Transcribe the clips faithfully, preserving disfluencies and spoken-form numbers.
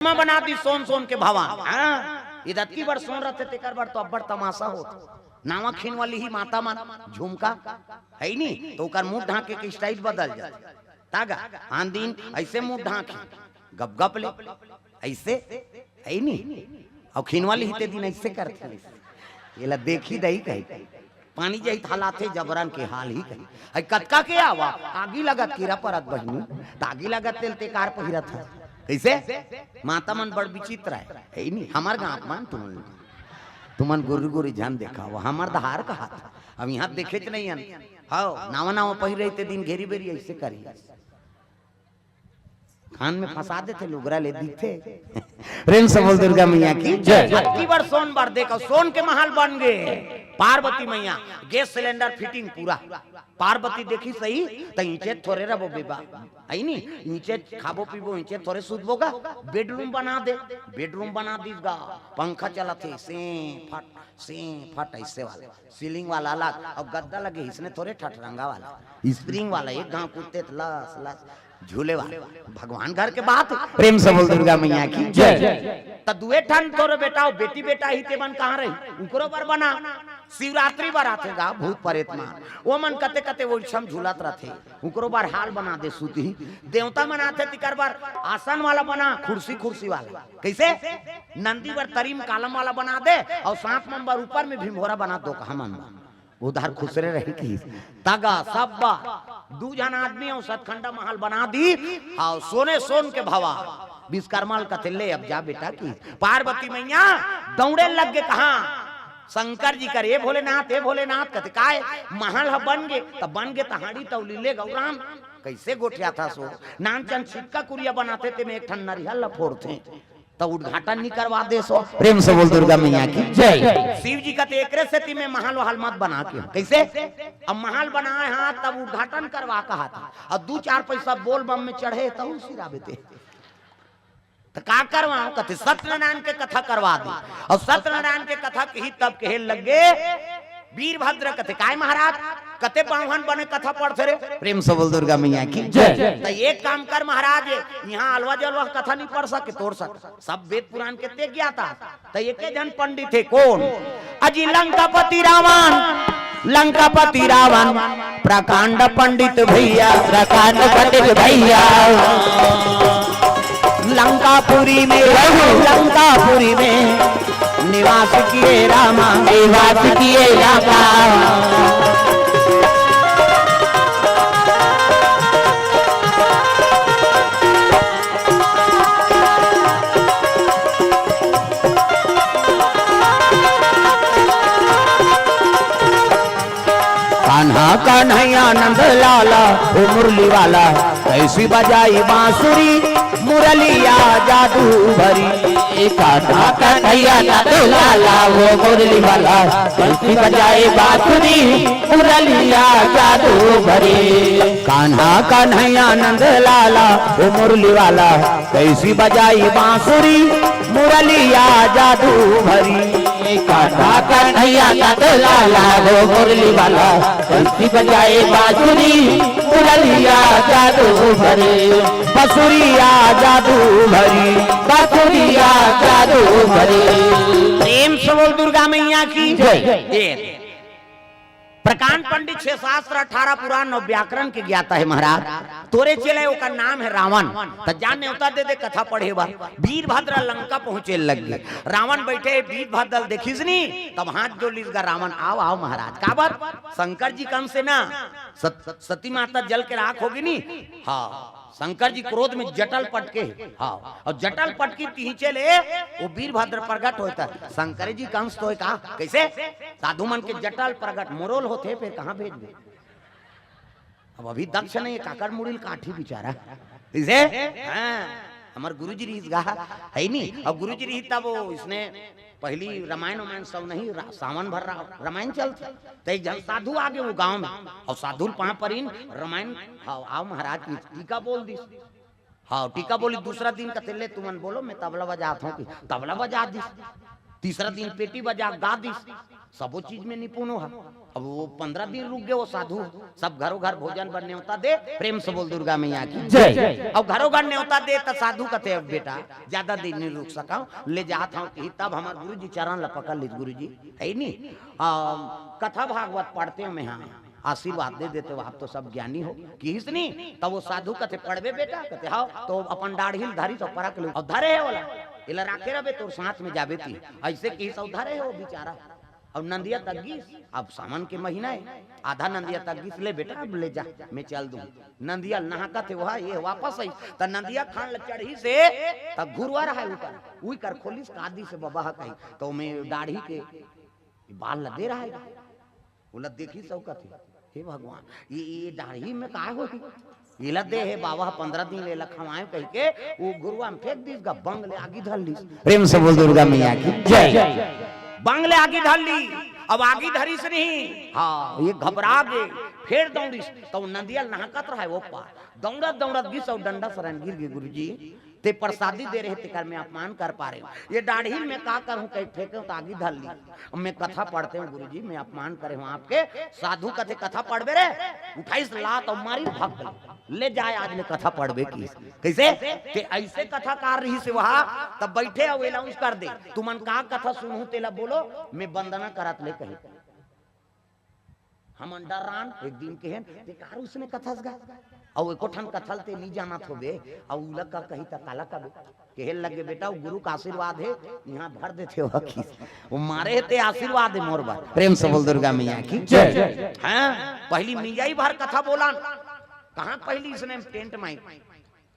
चश्मा बना दी सोन सोन के भवा। हाँ, इदतकी बर सोन रथे तेकर बर तो अब्बड़ तमाशा होत। नावा खिनवा लिही माता मन झुमका, है नी, तो ओकर मुंह ढांके के स्टाइल बदल जाथे। तागा आन दिन ऐसे मुंह ढांकी, गप गप ले, ऐसे, है नी, अउ खिनवा लिही ते दिन ऐसे करथे। एला देखी दई कही, पानी जही थलाथे जबरन के हाल ही कही। अई कतका के आवा, आगी लगत कीरा परत बहिनी, त आगी लगत तेल ते कार पहिरत है। कैसे? माता मन बड़ विचित्र है, है नी? हमर गांव मन तुमन, तुमन गुरु गुरु झन देखा, वो हमर दहार कहा था। अब यहाँ देखे च नहीं हन। हव, नावा नावा पहिरे ते दिन घेरी बेरी ऐसे करी। कान में फंसा देथे, लुगरा ले दिथे। प्रेम से बोल दुर्गा मैया की जय। अतकी बर सोन बर देखव, सोन के महल बन गे। पार्वती मैया, गैस सिलेंडर फिटिंग पूरा। पार्वती देखी सही, त ईंचे थोरे रबो बेबा। आई नी, ईंचे खाबो पीबो, ईंचे थोरे सुतबो गा। बेडरूम बना दे, बेडरूम बना दीस गा। पंखा चलत हे, से फट, से फट ऐसे वाला। सीलिंग वाला अलग, अउ गद्दा लगे इसने थोरे ठठरंगा वाला, स्प्रिंग वाला, एक घाव कुत्ते त लस लस झूले वाला। भगवान घर के बात। प्रेम से बोल दुर्गा मैया की जय। त दुए ठन तोरे बेटा अउ बेटी बेटा ही ते मन कहाँ रही, उकरो बर बना। शिवरात्रि बर आथे गा भूत परेत मन, वो मन कते कते वो इच्छम झूलत रथे, उकरो बर हाल बना दे सूती। देवता मन आथे तिकर बर आसन वाला बना, कुर्सी कुर्सी वाला। कैसे? नंदी बर तरी म कालम वाला बना दे, अउ सांप मन बर ऊपर में भिंभोरा बना दो, कहा मन बर। उधार खुसरे रही की। तगा, सब्बा, दू झन आदमी अउ सतखंडा महल बना दी, अउ सोने सोन के भवा। विश्वकर्मा ल कथे, "ले अब जा बेटा" की। पार्वती मैया दौड़े लग गे, कहा, शंकर जी कर, "ए भोलेनाथ, ए भोलेनाथ," कथे, "काय?" "महल ह बन गे।" "त बन गे त हाड़ी तौली ले गौराम, कैसे गोठियाथस ओ? नानचन छिटका कुरिया बनाथे, ते में एक ठन नरिहल ल फोड़थे, त उद्घाटन नी करवा देस ओ।" प्रेम से बोल दुर्गा मैया की जय। शिव जी कथे, "एकरे सेती में महल वहल मत बना के।" कैसे? अब महल बनाए हा, तब उद्घाटन करवा कहा था, अउ दू चार पैसा बोल बम में चढ़े, त उसी राबे ते। त का करवाओ? कथे, "सत्यनारायण के कथा करवा दे।" अउ सत्यनारायण के कथा कही, तब कहे लगे वीरभद्र। कथे, "काय महाराज, कते बाम्हन बने कथा पढ़थे रे?" प्रेम से बोल दुर्गा मैया की जय। त एक काम कर महाराज, यहाँ अलवा जलवा कथा नहीं पढ़ सके, तोर सक, सब वेद पुराण के ते ज्ञाता। त एके झन पंडित हे, कोन? अजी लंकापति रावण, लंकापति रावण, प्रकांड पंडित भैया, प्रकांड पंडित भैया। लंकापुरी में, लंकापुरी में निवास किए रामा, निवास किए रामा। कान्हा कन्हैया नंद लाला, वो मुरली वाला, कैसी बजाई बांसुरी, मुरलिया जादू भरी। कान्हा कन्हैया नंद लाला, वो मुरली वाला, कैसी बजाई बांसुरी, मुरलिया जादू भरी। कान्हा कन्हैया नंद लाला, वो मुरली वाला, कैसी बजाई बांसुरी, मुरलिया जादू भरी। कान्हा कन्हैया नंद लाला, वो मुरली वाला, कैसी बजाई बांसुरी, मुरलिया जादू भरी। बसुरिया जादू भरी, बसुरिया जादू भरी। प्रेम से बोल दुर्गा मैया की जय। ये प्रकांड पंडित छह शास्त्र, अठारह पुराण अउ व्याकरण के ज्ञाता हे महाराज। तोरे चेला ओकर नाम हे रावण। त जा नेवता दे दे कथा पढ़े बर। वीरभद्र लंका पहुंचे लग गे। रावण बैठे हे, वीरभद्र ल देखिस नी, तब हाथ जोड़ लिस गा रावण, "आव, आव महाराज।" काबर? शंकर जी कंस हे ना, सत-, सती माता जल के राख होगे नी। हाँ, शंकर जी क्रोध में जटा ल पटके हे। हाँ, अउ जटा ल पटकी तिहिचे ले वो वीरभद्र प्रगट होय त शंकर जी कंस तो हे का? कैसे? साधु मन के जटा ल प्रगट, मोरो ल होथे, फेर कहाँ भेजबे? अब अभी दक्ष नहीं हे, काकर मुड़ी ल काटही बिचारा। कैसे? हाँ, हमर गुरुजी रिहिस गा, है नी? अउ गुरुजी रिहिस तब वो इसने पहली रामायण वामायण सब नहीं, रा-, सावन भर रा-, रामायण चलथे। त एक झन साधु आगे वो गांव में, अउ साधु ल पांव परिन, रामायण, हाँ, आव महाराज की टीका बोल दिस। हाँ, टीका बोली, दूसरा दिन कथे, "ले तुमन बोलो, मैं तबला बजात हूँ," कि तबला बजा दिस। तीसरा दिन पेटी बजा गा दिस, सबो चीज में निपुण हो। अब वो पंद्रह दिन रुक गए वो साधु, सब घरों घर भोजन बर न्योता दे। प्रेम से बोल दुर्गा मैया की जय। अब घरों घर न्योता दे त साधु कथे, "अब बेटा ज्यादा दिन नहीं रुक सका, ले जात हूँ।" कि तब हमार गुरु जी चरण ल पकड़ लीस, "गुरु जी है नी, आ, कथा भागवत पढ़ते हो मैं, हाँ, आशीर्वाद दे देते हो, आप तो सब ज्ञानी हो।" किहिस नी, तब वो साधु कथे, "पढ़बे बेटा?" कथे, "हाँ।" तो अपन डाढ़ी ल धरी तो परख ले, और धरे है बोला, "एला राखे रहे तोर साथ में जाबे ती।" ऐसे किहिस, और धरे है वो बेचारा। अब नंदिया तक गिस, अब सावन के महीना है, आधा नंदिया तक गिस, "ले बेटा, अब ले जा, मैं चल दूँ।" नंदिया नहाकत है वहा, ये वापस आई, त नंदिया खान ल चढ़िस, त घुरवा रहा है ऊपर, उई कर खोलिस, कादी से बबा कही, तो मैं डाढ़ी के बाल ल दे रहा है, ओला देखिस अउ कथे, "हे भगवान, ये, ये डाढ़ी में काय होही?" "एला दे हे बाबा, पंद्रह दिन ले एला खवाए," कहिके वो घुरवा में फेंक दिस गा, बंग ले आगी धर लिस। प्रेम से बोल दुर्गा मैया की जय। बंग ले आगी धर ली। अब आगी धरिस नहीं, हाँ, ये घबरा गे, फेर दौड़िस, तो नंदिया नहाकत रहा है वो पार, दौड़त दौड़त गिस और डंडा सरन गिर गे, "गुरुजी, ते प्रसादी दे रहे, तेकर मैं अपमान कर पा रहे हूँ। ये डाढ़ी मैं का करूँ, कहीं फेंके तो आगी धर ली। अब मैं कथा पढ़ते हूँ गुरुजी, मैं अपमान करे हूँ आपके।" साधु कथे, "कथा पढ़बे रे?" उठाइस लात और मारी, भाग गई। ले जाए, आज ले कथा पढ़बे की। कैसे? ते ऐसे कथाकार रहिस वहा, तब बैठे अउ अनाउंस कर दे, "तुमन का कथा सुनहू तेला बोलो, मैं वंदना करत ले कही।" हमन डर्रान, एक दिन केहेन, "ते कार उसने कथस गा? अउ एको ठन कथा ल ते नी जानत होबे, अउ उला का कही त काला कबे?" केहे लगे, "बेटा, वो गुरु का आशीर्वाद है, यहाँ भर देते हो हकीस। वो मारे हे ते आशीर्वाद है मोर बर।" प्रेम से बोल दुर्गा मैया की जय। हाँ, पहली मिंजई भर कथा बोलन। कहाँ पहली इसने टेंट माई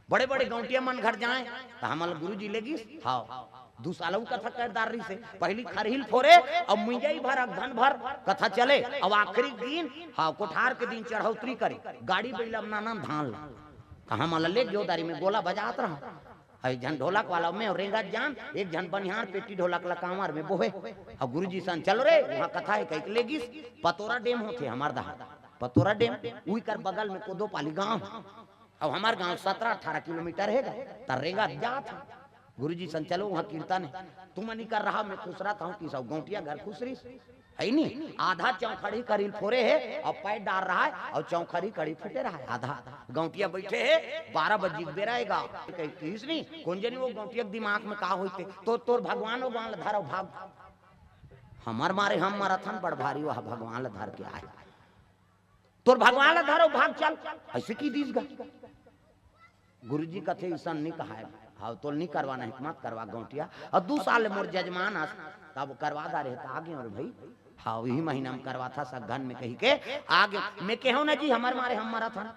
बड़े-बड़े गौंटिया मन घर जाए, त हमन ल गुरुजी ले गिस। हाँ, दू साल अउ कथा कर डार रहिसे। पहली खरही ल फोरे, अब मिंजई भर, अगधन भर कथा चले, अब आखिरी दिन, हाँ, कोठार के दिन चढ़ौतरी करे, गाड़ी बइला म नाना धान ला। त हमन ल ले गे ओ दारी में गोला बजात रहा। एक झन ढोलक वाला में रेंगत जान, एक झन बनिहार पेटी ढोलक ला कांवर में बोहे। अब गुरुजी सन, "चलो रे, वहाँ कथा है," कहिके ले गिस। पतोरा डेम होथे हमर दहा, पतोरा डेम, उही कर बगल में कोदो पाली गांव। अब हमार गांव सत्रह अठारह किलोमीटर हे गा, त रेंगत जात हे। गुरुजी सन, "चलो, वहाँ कीर्तन है, तुमन इकर रहा, मैं खुसरत हूँ।" किस गौंटिया घर खुसरिस, है नी? आधा चौखड़ी खरही ल फोरे हे, अउ पैर डार रहा है, अउ चौखड़ी खरही फूटे रहा है आधा। गौंटिया बैठे हे, बारह बजे के बेरा हे गा। कहिस नी, "कोन जनी वो गौंटिया के दिमाग में का होइस ते, तो तोर भगवान वो गांव ल धर अउ भाग।" हमर मारे हम मरत हन, बड़ भारी वह भगवान ल धर के आए। "तोर भगवान ल धर अउ भाग चल," ऐसे कहि दिस गा। गुरुजी कथे, "अइसन नी कहाय, हाँ, तोल नी करवाना हे, मत करवा गौंटिया। अउ दू साल ले मोर जजमान अस, तब करवा डारे हे, त आ गेंव रे भई। हाँ, इही महीना में करवाथस अगहन में," कहिके आ गेंव। मैं केहेंव ना जी, हमर मारे हम मरत हन,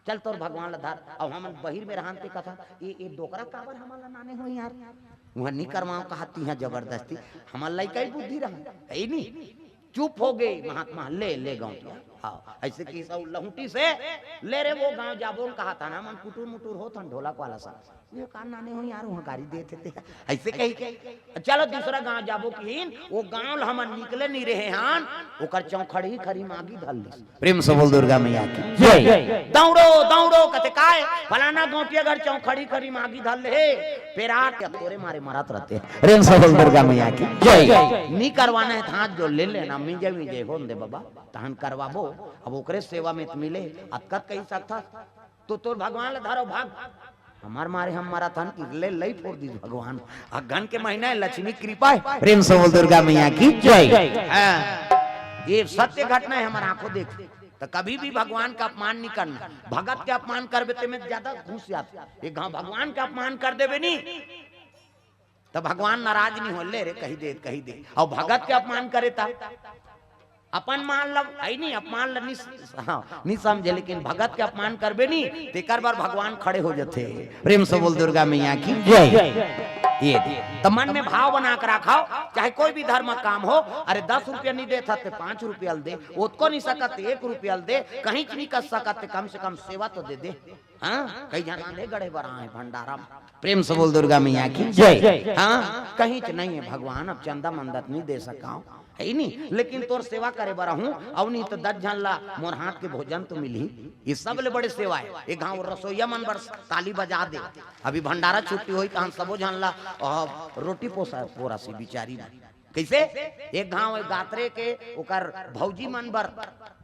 चल तोर भगवान ल धर, अउ हमन बहिर में रहन ते कथन, "ए, ए डोकरा काबर हमन ल नाने हो यार, उहाँ नी करवांव," कहत तिहां जबरदस्ती, हमर लइका ही बुद्धि रहन, है नी? चुप हो गे महात्मा, "ले, ले गौंटिया।" हाँ, ऐसे कहिस अउ लहुंटिस, "ले रे, वो गांव जाबो," कहत हन, "हमन कुटुर मुटुर होत हन ढोलक वाला सन।" "ये का नाने हो यार, उहाँ गारी देत हे ते।" ऐसे कहिके, "चलो दूसरा गांव जाबो," किहिन, वो गांव ल हमन निकले नी रहे हन, ओकर चौखड़ी खरही म आगी धर लिस। प्रेम से बोल दुर्गा मैया की जय। "दौड़ो, दौड़ो," कथे, "काय?" "फलाना गौंटिया घर चौखड़ी खरही म आगी धर ले हे, पेरात के तोरे मारे मरत रहते हैं।" प्रेम से बोल दुर्गा मैया की जय। "नी करवाना हे त हाथ जोड़ ले लेना, मिंजे मिंजे होन दे बाबा, तहन करवाबो।" अब ओकरे सेवा में त मिले, अतकत कहि सकथस, "तो तोर भगवान ल धर अउ भाग।" हमर मारे हम मरत हन कि ले लई फोर दिस भगवान। अगहन के महीना हे, लक्ष्मी कृपा हे। प्रेम से बोल दुर्गा मैया की जय। हाँ, ये सत्य घटना हे, हमर आंखों देख। त कभी भी भगवान का अपमान नहीं करना। भगत के अपमान करबे ते में ज्यादा घुस जाथे। एक घाव भगवान के अपमान कर देबे नी, त भगवान नाराज नहीं हो, "ले रे, कहि दे, कहि दे।" अउ भगत के अपमान करे त अपन मान ल, है नी, अपमान ल नी, हाँ, नी समझे, लेकिन भगत के अपमान करबे नी, तेकर बर भगवान खड़े हो जथे। प्रेम से बोल दुर्गा मैया की जय। ये त मन में भाव बना के राखव, चाहे कोई भी धर्म काम हो, अरे दस रुपया नी देत हस ते पाँच रुपया ल दे, ओतको नी सकत ते एक रुपया ल दे, कहीं नी कर सकत ते कम से कम सेवा तो दे दे। हाँ, कई झन रांधे गढ़े बर आए भंडारा में। प्रेम से बोल दुर्गा मैया की जय। हाँ, कहीं च नहीं हे भगवान, अब चंदा मंदा त नी दे सकांव, है नी, लेकिन तोर सेवा करे बर आहूं, अउ नी त दस झन ला मोर हाथ के भोजन तो मिलही। ये सबले बड़े सेवा हे। एक घाव रसोईया मन बर ताली बजा दे। अभी भंडारा छुट्टी होही, तहन सबो झन ला, अ, रोटी पोसा, पोरासी बिचारी। कइसे? एक घांव गात्रे के ओकर भौजी मन बर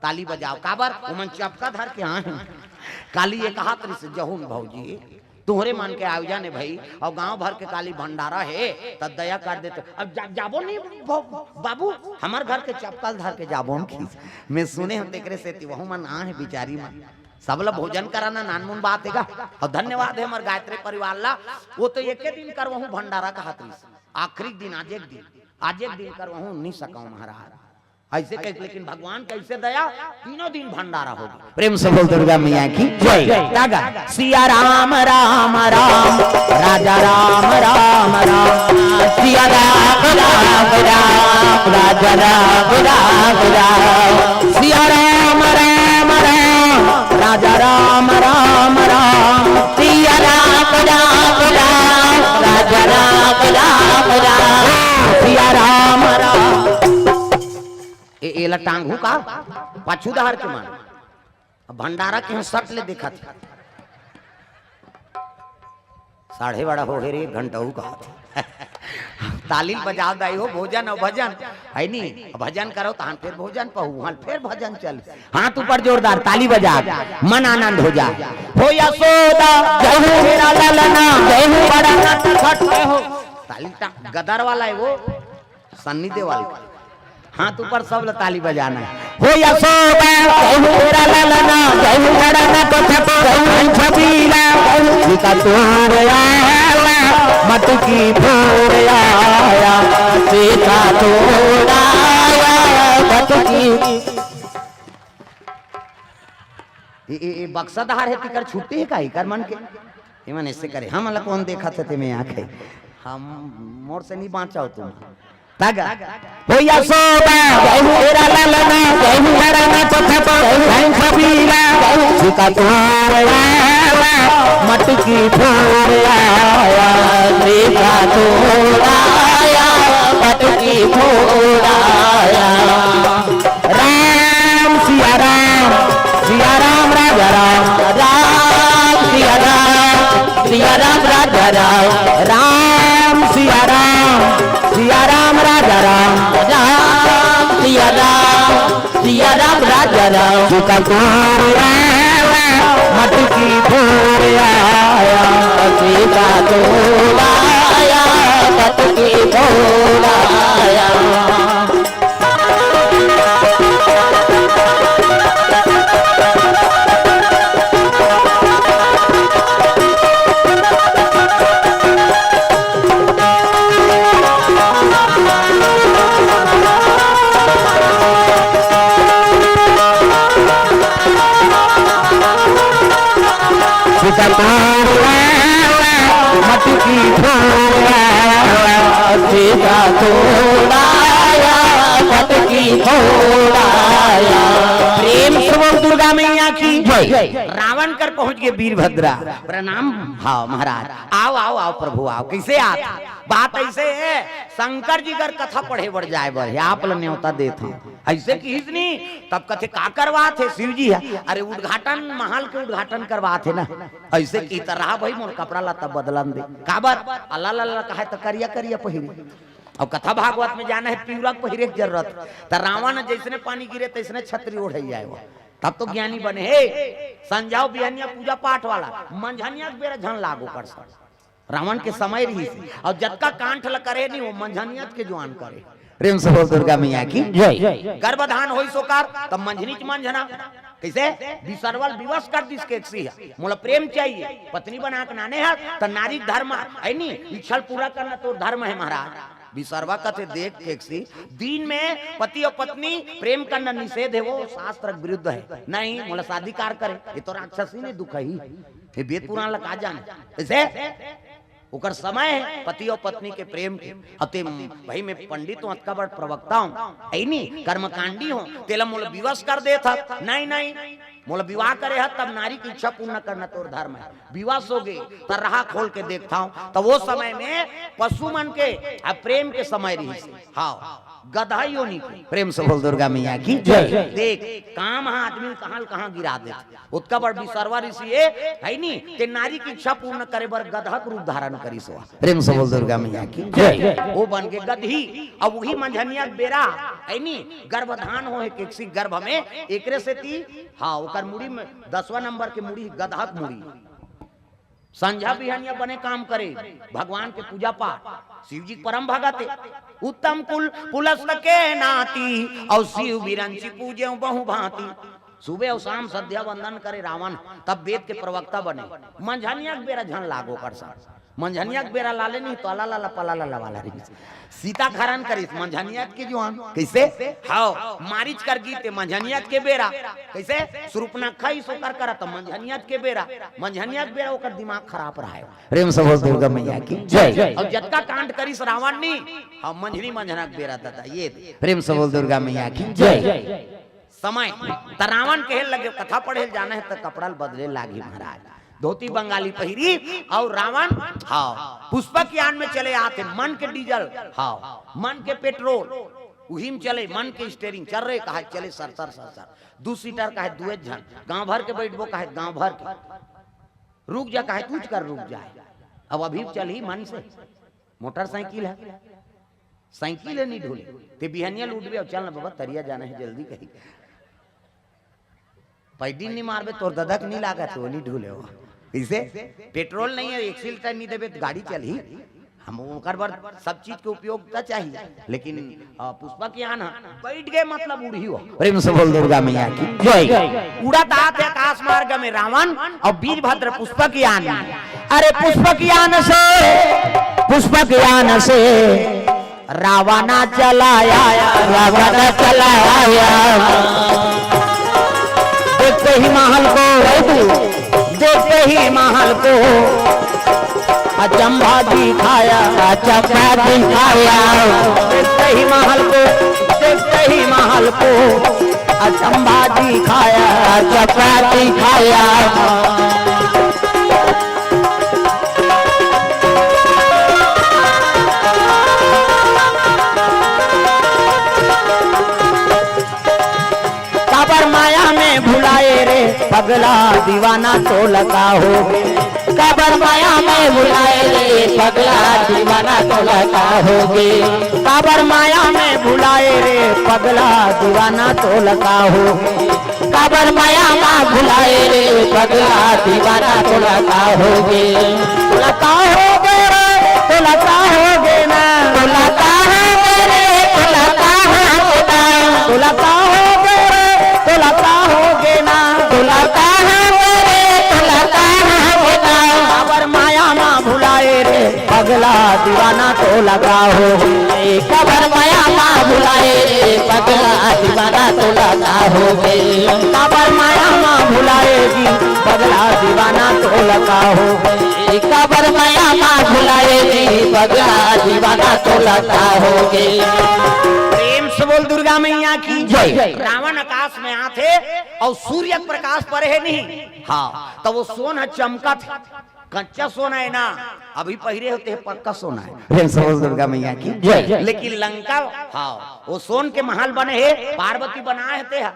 ताली बजाव, काबर? ओमन चपका धर के आए हे। काली ये कहत रहिस, जहून भौजी, तुंहरे मन के आयोजन हे भई, अउ गांव भर के काली भंडारा हे, त दया कर देते। अब जा, जाबो नहीं ब-, बाबू, हमर घर के चपका धर के जाबो न खींच। मैं सुने हंव तेकरे सेती वहू मन आए हे बिचारी मन। सबला भोजन कराना नानमुन बात हे गा। अउ धन्यवाद हे हमर गायत्री परिवार ला, वो तो एके दिन करवहूं भंडारा कहत रहिस। आखिरी दिन, आज एक दिन, आज एक दिन करवहूं, नहीं सकंव महाराज। अइसे कहिस, लेकिन भगवान कइसे दया, तीनों दिन भंडारा होगे। प्रेम से बोल दुर्गा मैया की जय। तागा। सिया राम राम राम, राजा राम राम राम। सिया राम राम राम, राजा राम राम राम। सिया राम राम राम, राजा राम राम राम। सिया राम राम राम, राजा राम राम राम। सिया राम राम। ए, एला टांगहू का? पाछू डहर के मन। अब भंडारा के इहां सट ले देखत हे। साढ़े बारह होगे रे, एक घंटा हू कहत हे। ताली ल बजाव दाई हो, भोजन अउ भजन, हे नी? भजन करव, तहां फेर भोजन पहू, उहां फेर भजन चल। हाथ ऊपर जोरदार, ताली बजा, मन आनंद हो जा। हो यशोदा, जय हो मेरा ललना, जय हो बड़ा नटखट, जय हो। ताली टा-, गदर वाला हे वो। सन्नी देओल। हाथ ऊपर, सब ला ताली बजाना हे। हो यशोदा, जय हो मेरा ललना, जय हो बड़ा नटखट, जय हो छबीला, जय हो सीता तोड़ आया, मटकी फोड़ आया, सीता तोड़ आया, मटकी। ए, ए, ए, बक्सा डहर हे, तेकर छुट्टी हे का, एकर मन के? एमन अइसे करे, हमला कोन देखत हे, तेमे आंख हे। हम, मोर से नहीं बांचव तुम। तागा। हो यशोदा, जय हो तेरा ललना, जय हो बड़ा नटखट, जय हो छबीला, जय हो सीता तोड़ आया, मटकी फोड़ आया, सीता तोड़ आया, मटकी फोड़ आया। राम सिया राम, सिया राम राजा राम, राम सिया राम, सिया राम राजा राम, राम सिया राम, सिया राम राजा राम, राम सिया राम, सिया राम राजा राम। सीता तोड़ आया, मटकी फोड़ आया, सीता तोड़ आया, मटकी फोड़ आया। सीता तोड़ आया, मटकी फोड़ आया, सीता तोड़ आया, मटकी फोड़ आया। प्रेम से बोल दुर्गा मैया की जय। रावण कर पहुंच गे वीरभद्रा। प्रणाम। हां महाराज, आव, आव, आव प्रभु, आव। कइसे आत? बात अइसे हे, शंकर जी कर कथा पढ़े बर जाय बर हे, आप ल नेवता देत हंव। अइसे किहिस नी, तब कथे, "का करवात हे?" शिव जी हे, "अरे उद्घाटन, महल के उद्घाटन करवात हे ना।" अइसे किहिस त रहा भई, मोर कपड़ा लत्ता बदलन दे। काबर? अल्ला लल्ला कहे त करिया करिया पहिरे। अउ कथा भागवत में जाना हे, पिवरा के पहिरे के जरूरत। त रावण जइसने पानी गिरे, तइसने छतरी ओढ़े जाय वो। तब तो ज्ञानी बने। हे, संझा बिहनिया पूजा पाठ वाला, मंझनिया के बेरा झन लागो कर सक। रावण के समय रहिस, अउ जतका कांड ल करे नी, वो मंझनिया के जुआन करे। प्रेम से बोल दुर्गा मैया की जय। गर्भधान होइस ओकर, तब मंझनी च मंझना। कइसे? बिसरवल बिवस कर दिस केकसी ह, "मोला प्रेम चाहिए।" पत्नी बना के नाने हस, त नारी धर्म हे नी, इच्छा ल पूरा करना तोर धर्म हे महाराज। बिसरवा कथे, "देख केकसी, दिन में पति अउ पत्नी प्रेम करना निषेध हे, वो शास्त्र के विरुद्ध हे। नहीं, मोला शादी कार करे, ये तो राक्षसी ने दुख ही।" हे वेद पुराण ला का जाने? अइसे ओकर समय हे पति अउ पत्नी के प्रेम के। अते भाई, मैं पंडित हंव, अतका बड़ प्रवक्ता हंव, हे नी, कर्मकांडी हंव, तेला मोला विवश कर देत हस। नहीं, नहीं, मोला विवाह करे ह, तब नारी के इच्छा पूर्ण करना तोर धर्म हे। विवश होगे, त राह खोल के देखथंव, त वो समय में पशु मन के, आ, प्रेम के समय रहिस। हाँ, गदहा योनि के। प्रेम से बोल दुर्गा मैया की जय। देख, काम ह आदमी ल कहाँ ल कहाँ गिरा देथे। ओतका बड़ विसर्वा ऋषि हे, हे नी, ते नारी के इच्छा पूर्ण करे बर गदहा के रूप धारण करिस हे। प्रेम से बोल दुर्गा मैया की जय। वो बन के गदही। अब उही मंझनिया के बेरा, हे नी, गर्भधान होहे, केकसी गर्भ में, एकरे सेती, हाँ, ओकर मुड़ी में दसवां नंबर के मुड़ी, गदहा के मुड़ी। संझा बिहनिया बने काम करे, भगवान के पूजा पाठ, शिव जी के परम भगत हे। उत्तम कुल पुलस्त के नाती, अउ शिव बिरंची पूजे बहु भांति। सुबह अउ शाम संध्या वंदन करे रावण, तब वेद के प्रवक्ता बने। मंझनिया के बेरा झन लागो कर सन। मंझनिया के बेरा लाले नहीं तो अला लाला पला लाला वाला रहिस। सीता खरन करिस मंझनिया के जुआन। कइसे? हव, मारीच कर गीत हे मंझनिया के बेरा। कइसे? सुरुपनखा ही सोकर करत मंझनिया के बेरा। मंझनिया के बेरा ओकर दिमाग खराब रहे। प्रेम से बोल दुर्गा मैया की जय। अउ जतका कांड करिस रावण नी, हाँ, मंझनी मंझना के बेरा दादा, ये दे। प्रेम से बोल दुर्गा मैया की जय। समय। त रावण कहे लगे, कथा पढ़े ल जाना हे त कपड़ा ल बदले लागही महाराज। धोती बंगाली पहिरी अउ रावण, हाँ, पुष्पक यान में चले आथे, मन के डीजल, हाँ, मन के पेट्रोल, उही में चले, मन के स्टीयरिंग चल रहे, कहा चले सरसर सरसर। दू सीटर कहे दुए झन, गांव भर के बैठबो कहे गांव भर के। रुक जा कहे तूच कर रुक जाए। अब अभी चलही मन से। मोटरसाइकिल हे, साइकिल हे नी ढोले। ते बिहनिया ल उठबे अउ चल ना बाबा, तरिया जाना हे जल्दी कही। पैडिल नी मारबे, तोर ददा के नी लागत हे, वो नी ढोले हो। कइसे? पेट्रोल नहीं हे, एक्सीलेटर नी देबे त गाड़ी चलही। हम ओकर बर सब चीज के उपयोगिता चाहिए, लेकिन, अ, पुष्पक यान ह, बैठ गे मतलब उड़ही हो। प्रेम से बोल दुर्गा मैया की जय। उड़त आथे आकाश मार्ग में रावण अउ वीरभद्र पुष्पक यान में। अरे पुष्पक यान से, पुष्पक यान से रावण चला आया, रावण चला आया। देखते ही महल को, देखते ही महल को अचंभा दिखाया, अचंभा दिखाया। देखते ही महल को, देखते ही महल को अचंभा दिखाया, अचंभा दिखाया। काबर माया में भुलाए रे पगला, दीवाना तोला का होगे। काबर माया में भुलाए रे पगला, दीवाना तोला का होगे। काबर माया में भुलाए रे पगला, दीवाना तोला का होगे। काबर माया मा भुलाए रे पगला, दीवाना तोला का होगे। तोला का होगे रे, तोला का होगे ना। तोला का होगे रे, तोला का होगे ना। तोला का होगे रे, तोला का होगे ना। तोला का होगे रे, तोला का होगे ना। काबर माया मा भुलाए रे पगला, दीवाना तोला का होगे। काबर माया मा भुलाए रे पगला, दीवाना तोला का होगे। काबर माया मा भुलाए जी पगला, दीवाना तोला का होगे। काबर माया मा भुलाए जी पगला, दीवाना तोला का होगे। प्रेम से बोल दुर्गा मैया की जय। रावण आकाश में आथे अउ सूर्य के प्रकाश परे हे नहीं, हाँ, त वो सोन ह चमकत हे। कच्चा सोना हे ना, अभी पहिरे हो ते ह पक्का सोना हे। प्रेम से बोल दुर्गा मैया की जय। लेकिन लंका, हाँ, वो सोन के महल बने हे, पार्वती बनाए हे ते ह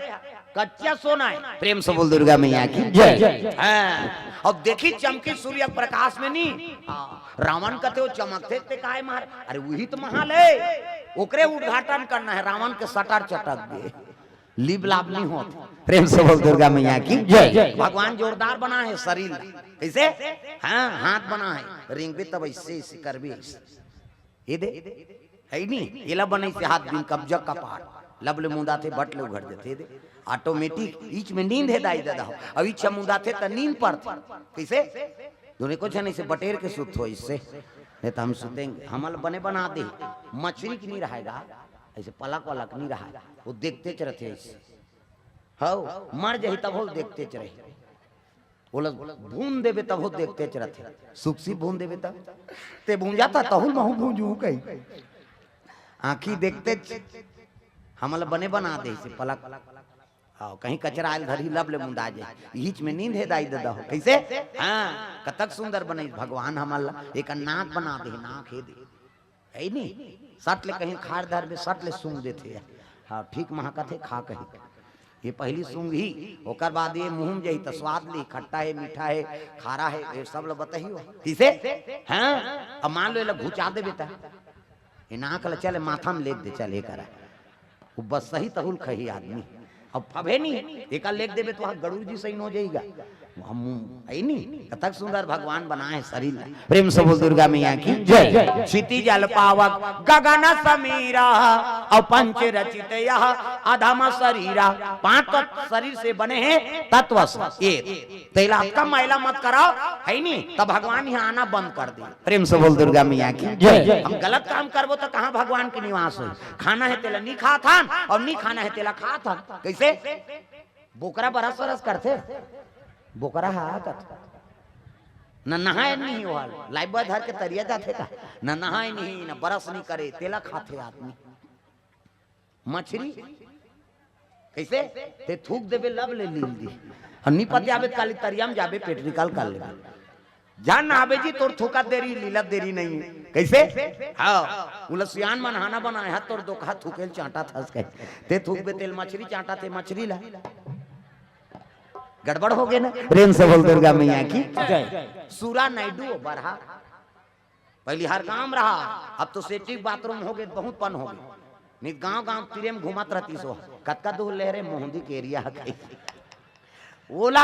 कच्चा सोना हे। प्रेम से बोल दुर्गा मैया की जय। हाँ, अब देखी चमकी सूर्य प्रकाश में नी, हाँ, रावण कथे वो चमकथे ते काय मार, अरे वही तो महल हे, ओकरे उद्घाटन करना हे, रावण के सटर चटक गे। लिप लाप नहीं होत। प्रेम से बोल दुर्गा मैया की जय। भगवान जोरदार बनाए हे शरीर ला। कइसे? हाँ, हाथ बनाए हे। रेंगबे तब अइसे, अइसे करबे अइसे। ये दे, हे नी? एला बनइसे हाथ बिन कब्जा कपाट। लब ले मुंदाथे, बट ले उघर देथे। ये दे, ऑटोमेटिक, ईच में नींद हे दाई ददा हो। अब ईच मुंदाथे त नींद परथे। कइसे? दुने कुछ नहीं से बटेर के सुत हो इससे। नहीं तो हम सुतेंगे। हमल बने बना दे। मछरी की नहीं रहेगा। अइसे पलक वलक नहीं रहा, वो देखतेच रहिथे अइसे। हव, मर जाही तभो देखतेच रही। ओला भून देबे तभो देखतेच रहिथे। सुकसी भून देबे तब, ते भूंजाथा तहू ल महू भूंजहूं कही। आँखी देखतेच, हमला बने बना दे अइसे पलक। अउ कहीं कचरा आयल धरी, लब ले मुंदा जाय। इहिच में नींद हे दाई ददा हो। कइसे? हाँ, कतक सुंदर बनइस भगवान हमन ला। एक नाक बना दे, नाक हे दे। हइ नी? सट ले कहीं खार धरबे, सट ले सूंघ देथे। हाँ, ठीक महकत हे, खा कही। ये पहिली सूंघही, ओकर बाद ये मुंह में जाही त स्वाद ली, खट्टा हे, मीठा हे, खारा हे, ये सब ल बताही हो। कइसे? हाँ, अब मान लो ये ल घुचा देबे त, ये नाक ल चले माथा में लेग दे, चल ये करा। वो बस सही तहुल खही आदमी। अब फबे नहीं, एका लेग देबे त वहाँ गरुड़ जी सही हो जाएगा। हम, हइ नी? कतक सुंदर भगवान बनाए हे शरीर ला। प्रेम से बोल दुर्गा मैया की जय। क्षिति जल पावक गगन समीरा, अउ पंच रचित यह अधम शरीरा। पांच तत्व शरीर से बने हे तत्व से। ये तेला अतका मैला मत कराओ, हइ नी? तब भगवान यहाँ आना बंद कर दे। प्रेम से बोल दुर्गा मैया की जय। हम गलत काम करबो त कहाँ भगवान के निवास होही? खाना हे तेला नी खात हन, अउ नी खाना हे तेला खात हन। कइसे? बोकरा बरस वरस करथे? बोकरा हा कथे। न नहाय नहीं ओहल, लाइबा धर के तरिया जाथे का? न नहाय नहीं, न बरस नहीं करे, तेला खाथे आदमी। मछरी कइसे? ते थूक देबे, लब ले लील दी। अउ नी पतियाबे त काली तरिया में जाबे, पेट निकाल कर लेबे। जान नहाबे जी, तोर थूकत देरी, लीलत देरी नहीं हे। कइसे? हाँ, उला सियान मन हाना बनाए हा, तोर दोखहा थूकेल चांटा थस कहे। ते थूकबे तेल मछरी चांटा, ते मछरी ला। गड़बड़ हो गे ना? प्रेम से बोल दुर्गा मैया की जय। सुरा नायडू बरहा। पहिली हर गांव रहा, अब तो सेटिक बाथरूम हो गे, बहुत पन हो गे। नहीं गांव गांव तीरे में घूमत रहती सो, कतका दूर ले रे मोहंदी के एरिया ह कही। ओला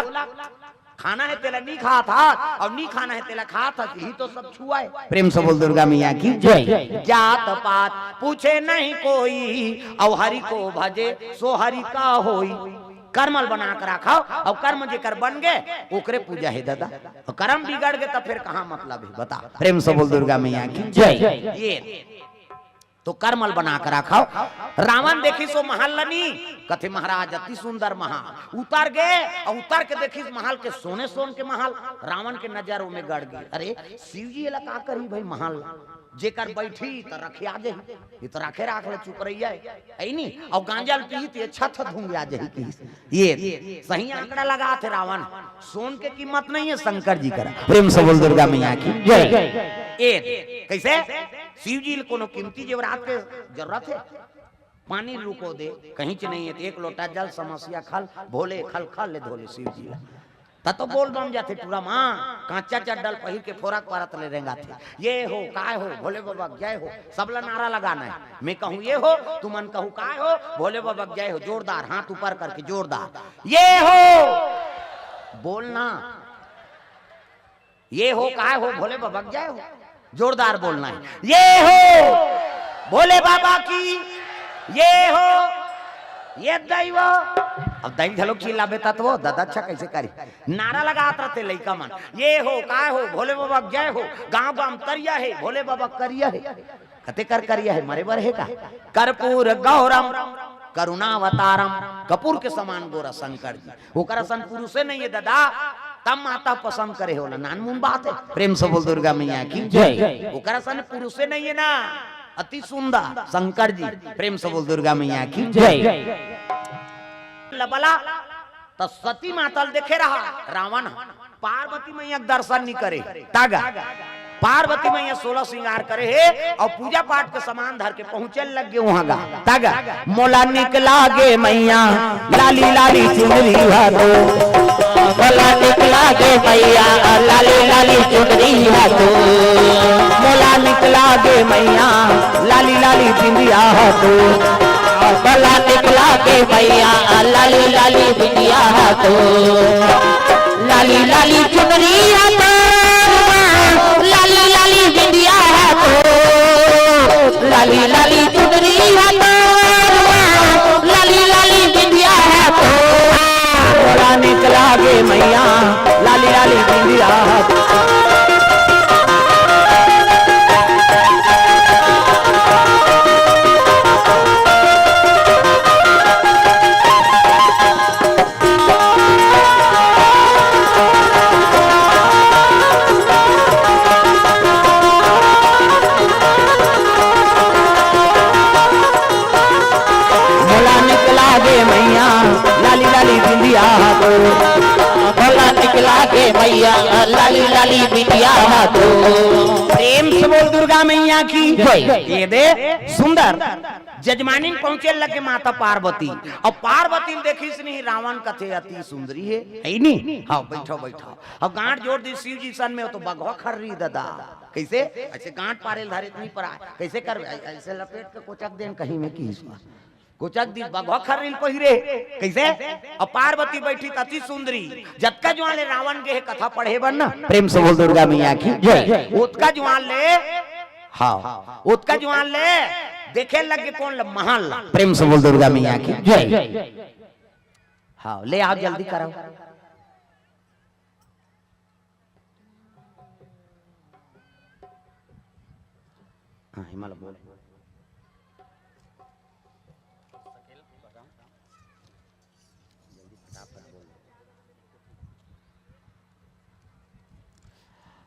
खाना हे तेला नी खात हस, अउ नी खाना हे तेला खात हस, इही तो सब छुआ हे। प्रेम से बोल दुर्गा मैया की जय। जात पात पूछे नहीं कोई, अउ हरि को भजे सो हरि का होई। कर्म ल बना के राखव, अउ कर्म जेकर बन गे, ओकरे पूजा हे ददा। अउ कर्म बिगड़ गे, त फेर कहाँ मतलब हे, बता। प्रेम से बोल दुर्गा मैया की जय। ये तो कर्म ल बना के राखव। रावण देखिस ओ महल ल नी, कथे महाराज अति सुंदर महल। उतर गे, अउ उतर के देखिस महल के सोने सोन के महल, रावण के नजर ओमे गड़ गे। अरे शिव जी एला का करही भाई महल ल? जेकर बैठी त रखे आ जाही, ये तो राखे राख ले चुप रहिया हे, हइ नी? अउ गांजा ल पीही त ये छत धुंगिया जाही कहिस। ये सही आंकड़ा लगाथे रावण, सोन के कीमत नहीं हे शंकर जी करा। प्रेम से बोल दुर्गा मैया की जय। ये कइसे? शिव जी ल कोनो कीमती जेवरात के जरूरत हे? पानी रुको दे, कहीं च नहीं हे, त एक लोटा जल समसिया खल, भोले खल खल ले धोले शिव जी ला। त तो बोल बम जाथे टूरा माँ, कांचा चड्डल पहिर के फोरक परत ले रेंगाथे। ये हो, काय हो, भोले बाबा जय हो, सबला नारा लगाना हे। मैं कहूँ ये हो, तुमन कहू काय हो, भोले बाबा जय हो, जोरदार, हाथ ऊपर करके जोरदार। ये हो, बोलना। ये हो, काय हो, भोले बाबा जय हो, जोरदार बोलना हे। ये हो, भोले बाबा की, ये हो, ये दैव। अब दैव घलो चिल्लाबे त तो ददा अच्छा कइसे करी? नारा लगात रहथे लइका मन, ये हो, काय हो, भोले बाबा जय हो, गांव गांव तरिया हे, भोले बाबा करिया हे। कते कर करिया हे, मरे बर हे का? कर्पूर गौरम करुणावतारम, कपूर के समान गोरा शंकर जी। ओकर असन पुरुषे नहीं हे ददा, तब माता पसंद करे हे ओला, नानमुन बात हे। प्रेम से बोल दुर्गा मैया की जय। ओकर असन पुरुषे नहीं हे ना, अति सुंदर शंकर जी। प्रेम से बोल दुर्गा मैया की जय। लबला त सती माता ल देखे रहा रावण ह, पार्वती मैया के दर्शन नी करे। तागा पार्वती मैया सोलह श्रृंगार करे हे अउ पूजा पाठ के सामान धर के पहुंचे लग गे उहां गा। तागा मोला निक लागे मैया लाली लाली चुनरी हा तो, मोला निक लागे मैया लाली लाली चुनरी हा तो, मोला निक लागे मैया लाली लाली बिंदिया हा तो, मोला निक लागे मैया लाली लाली बिंदिया हा तो, लाली लाली चुनरी हा तो, लाली लाली बिंदिया हा तो, लाली लाली चुनरी हा तो, लाली लाली बिंदिया हा तो, मोला निक लागे मैया लाली लाली बिंदिया हा तो। लागे मैया, लाली लाली बिटिया हा तो। प्रेम से बोल दुर्गा मैया की जय। ये दे सुंदर जजमानी पहुंचे लगे माता पार्वती। अब पार्वती ल देखिस नहीं, रावण कथे अति सुंदरी हे, है नी? हाँ, बैठो, बैठो। अब गांठ जोड़ दी शिव जी सन में, तो बघवा खर्री दादा। कैसे? ऐसे गांठ पारे ल धरे त नहीं परा। कैसे करबे? ऐ-, ऐसे लपेट के कोचक देन कहीं में की इसमें। कोचक दी बघवा खर्री ल पहिरे। कैसे? अब पार्वती बैठी त अति सुंदरी। जतका जुआर ले रावण गे हे कथा पढ़े बर ना। प्रेम से बोल दुर्गा मैया की जय। ओतका जुआर ले, हाँ, ओतका जुआर ले देखे लगे कोन ल? महल ल। प्रेम से बोल दुर्गा मैया की जय। हाँ, ले आओ, जल्दी कराओ। हाँ, हिमाल बोल।